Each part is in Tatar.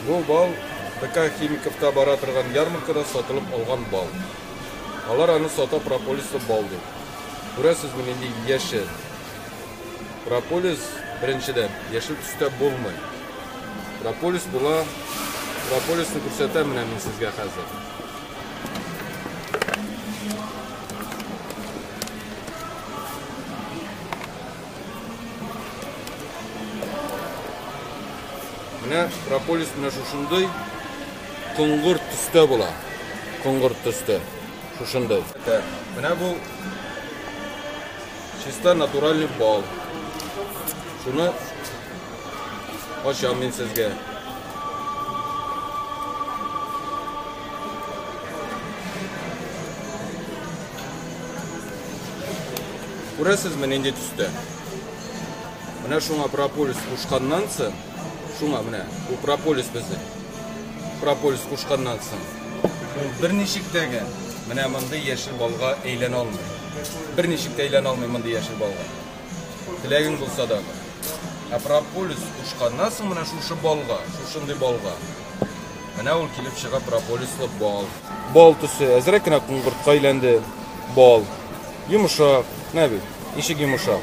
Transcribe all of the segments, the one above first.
Бу бал ДК Химиковта бара торган ярмаркада сатылып алган бал. Алар аны сата прополислы бал дип. Күрәсезме, нинди яшел. Прополис, беренчедән, яшел төстә булмый. Прополис була. Прополисны күрсәтәм менә мин сезгә хәзер. Менә прополис менә шушындый коңгырт төстә була. Коңгырт төстә. Шушындый. Менә бу чисто натуральный бал. Шуны ачам мин сезгә. Күрәсезме, нинди төстә? Менә шуңа прополис кушканнан соң, шуңа менә бу прополис безнең. Прополис кушканнан соң, ул берничек тә менә мондый яшел балга әйләнә алмый. Берничек тә әйләнә алмый мондый яшел балга. Теләгең булса да. Ә прополис кушканнан соң менә шушы балга, шушындый балга. Менә ул килеп чыга прополислы бал. Бал төсе әзрәк кенә коңгыртка әйләнде. Бал. Йомшак. Менә бит, ничек йомшак.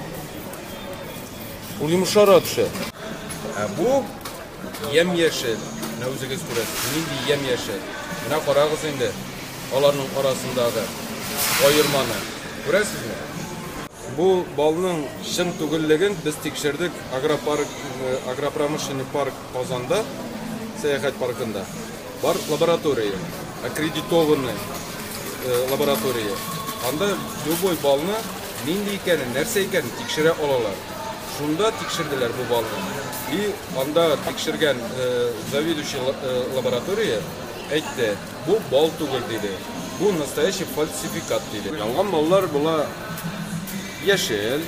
Ул йомшара төшә. Ә бу ямь-яшел. Менә үзегез күрәсез, нинди ямь-яшел. Менә карагыз инде аларның арасындагы аерманы. Күрәсезме? Бу балның чын түгеллеген без тикшердек агропарк, агропромышленный парк Казанда, сәяхәт паркында бар лаборатория, аккредитованный лаборатория. Анда любой балны нинди икәнен, нәрсә икәнен тикшерә алалар. Шунда тикшерделәр бу балны. И анда тикшергән заведующий лаборатория әйтте, бу бал түгел диде. Бу настоящий фальсификат диде. Ялган баллар була яшел,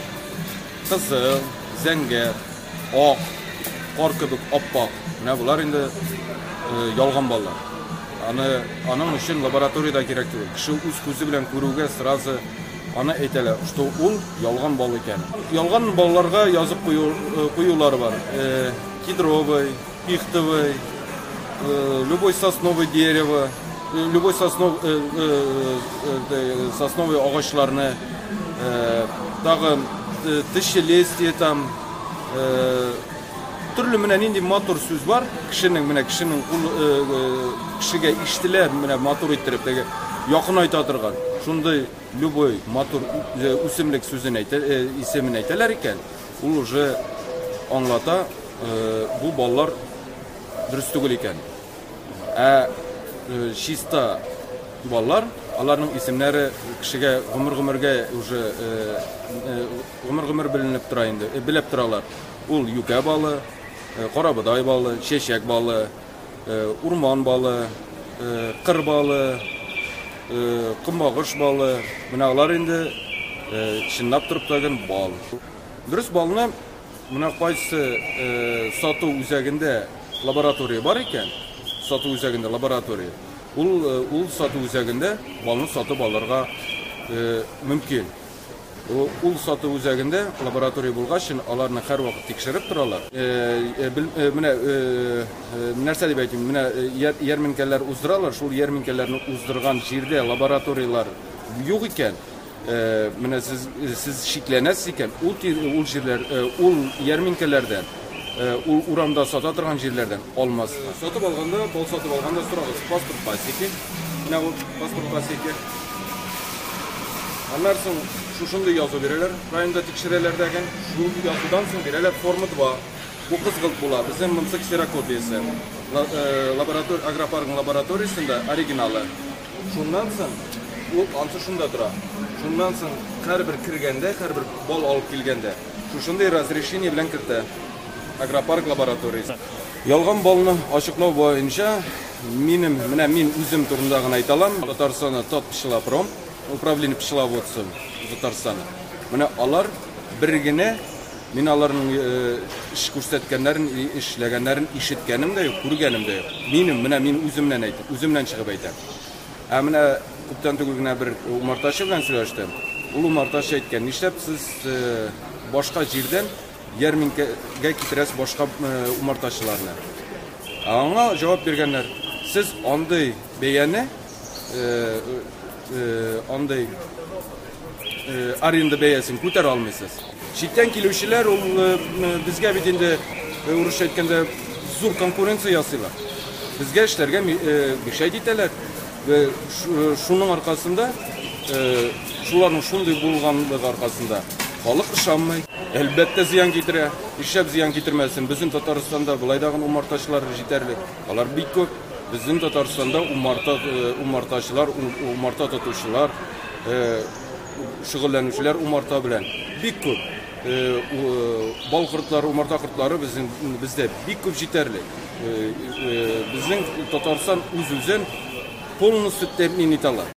кызыл, зәңгәр. Ак, кар кебек ап-ак. Менә болар инде ялган баллар. Аны аның өчен лабораториядә кирәк түгел. Кеше үз күзе белән күрүгә сразу аны әйтәләр, что ул ялган бал икән. Ялган балларга язып кую, куюлары бар. Кедровый, пихтовый, любой сосновый дерево, любой соснов, сосновый агачларны, тагын тысячелетие там, төрле менә нинди матур сүз бар, кешенең менә кешенең кешегә ишетелә менә матур иттереп теге якынайта торган шундый любой матур үсемлек сүзен әйтә, исемен әйтәләр икән, ул уже аңлата, бу баллар дөрес түгел икән. Ә чиста баллар, аларның исемнәре кешегә гомер-гомергә уже гомер-гомер беленеп тора инде, белеп торалар. Ул юкә балы, карабодай балы, чәчәк балы, урман балы, кыр балы, көнбагыш балы. Менә алар инде чынлап торып тагын бал. Дөрес балны менә кайсы сату үзәгендә лаборатория бар икән, сату үзәгендә лаборатория, ул ул сату үзәгендә балны сатып алырга мөмкин. Ул сату үзәгендә лаборатория булгач, аларны һәрвакыт тикшереп торалар. Менә нәрсә дип әйтим, менә ярминкәләр уздыралар, шул ярминкәләрне уздырган җирдә лабораторияләр юк икән, менә сез сез шикләнәсез икән, ул ул җирләр, ул ярминкәләрдән, ул урамда сата торган җирләрдән алмаска. Сатып алганда, бал сатып алганда сорагыз, паспорт пасеки. Менә ул паспорт пасеки. Аннан соң шушындый язу бирәләр, районда тикшерәләр дәген. Шул язудан соң бирәләр форма 2. Бу кызгылт була, безнең монысы ксерокопиясе. Лаборатор, агропаркның лабораториясендә оригиналы. Шуннан соң ул ансы шунда тора. Шуннан соң һәрбер кергәндә, һәрбер бал алып килгәндә, шушындый разрешение белән кертә агропарк лабораториясе. Ялган балны ачыклау буенча минем, менә мин үзем турында гына әйтә алам. Татарстанда Татпчелопром, управление пчеловодством Татарстана. Менә алар бер генә, мин аларның эш күрсәткәннәрен, эшләгәннәрен ишеткәнем дә юк, күргәнем дә юк. Минем, менә мин үземнән әйтеп, үземнән чыгып әйтәм. Ә менә күптән түгел генә бер умартачы белән сөйләштем. Ул умартачы әйткән, нишләп сез башка җирдән ярминкәгә китерәсез башка умартачыларны? Ә аңа җавап биргәннәр, сез андый бәяне, андый аренда бәясен күтәрә алмыйсыз. Читтән килүчеләр ул безгә бит инде, урысча әйткәндә, зур конкуренция ясыйлар. Безгә эшләргә мешать итәләр. Шуның аркасында, шуларның шундый булганлыгы аркасында халык ышанмый. Әлбәттә, зыян китерә. Нишләп зыян китермәсен? Безнең Татарстанда болай да гына умартачылар җитәрлек. Алар бик күп. Безнең Татарстанда умарта, умартачылар, умарта тотучылар, шөгыльләнүчеләр умарта белән бик күп. Бал кортлары, умарта кортлары безнең бездә бик күп җитәрлек. Безнең Татарстан үз-үзен полностью тәэмин итә ала.